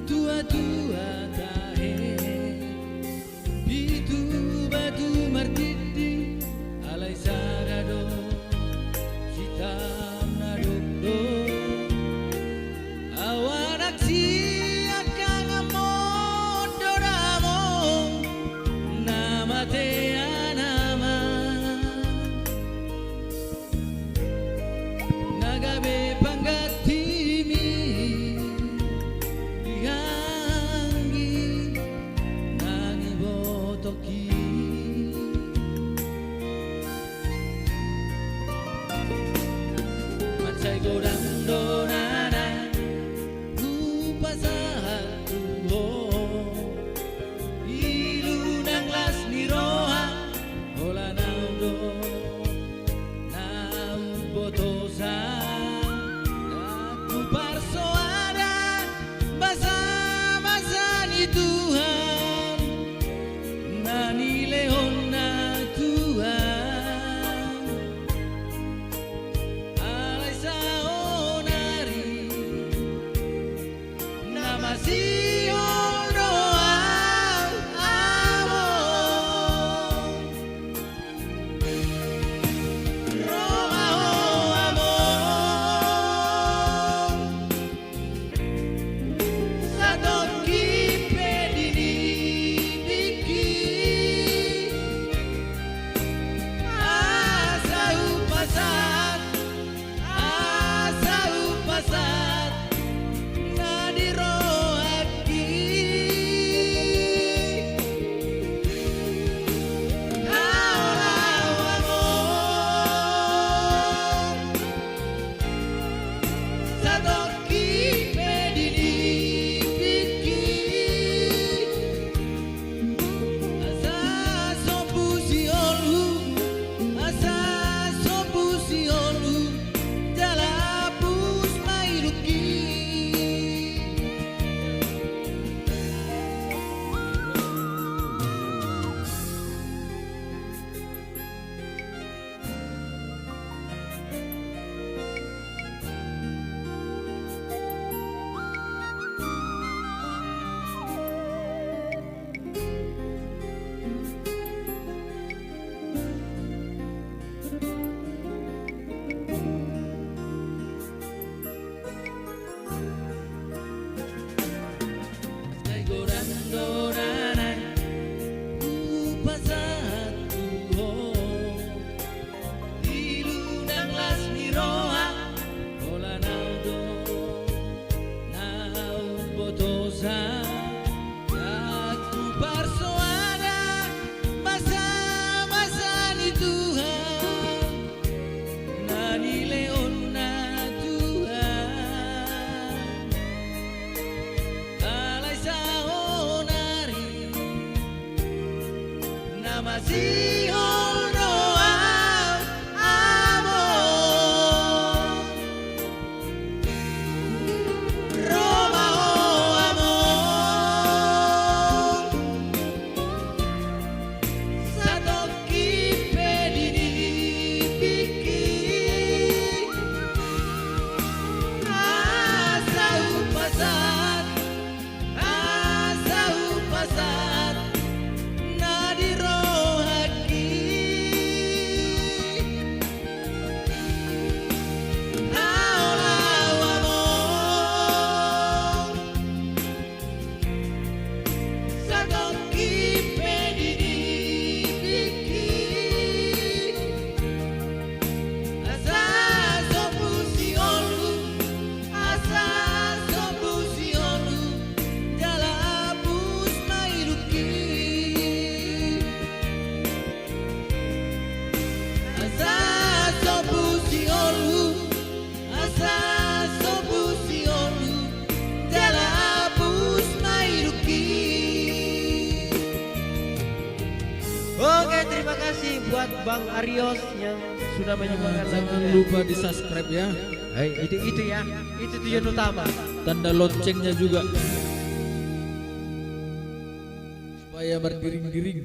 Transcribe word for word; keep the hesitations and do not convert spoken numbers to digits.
Tua-tua tahe, pitu batu martindi, alai sada do sitam na dokdok. Au anak siangkangan, among do damang, na mate anakna. Na gabe panggantimi di anggi na nibotohi. Mansai godang do na naeng hupasahat tu ho, ilu nang las ni roha, holan au do na umbotosa. Ndang huparsoada basabasa ni Tuhan na nilehonna tu ahu. Alai saonari na masihol do au, among. Ro ma ho, among, satongkin pe di nidingki, asa hupasahat, asa hupasahat na di rohangki. Haola au, among, satongkin pe di nidingki. Asa sombu sihol, asa sombu sihol, jala hapus ma ilungki. Sai godang do na naeng hupasahat tu ho, ilu nang las ni roha, holan au do na umbotosa. Ndang huparsoada basabasa ni Tuhan na nilehonna tu ahu. Alai saonari na masihol do au, among. Ro ma ho, among, satongkin pe di nidingki, asa hupasahat, asa hupasahat na di rohangki. Haola au, among, satongkin pe di nidingki. Asa sombu sihol, asa sombu sihol, jala hapus ma ilungki. Asa sombu sihol, asa sombu sihol, jala hapus ma ilungki. Oke, terima kasih buat Bang Arios yang sudah menyumbangkan lagunya. Jangan lupa di-subscribe ya. Hai, itu, itu ya. Itu tujuan utama. Tanda loncengnya juga. Supaya berdering-dering.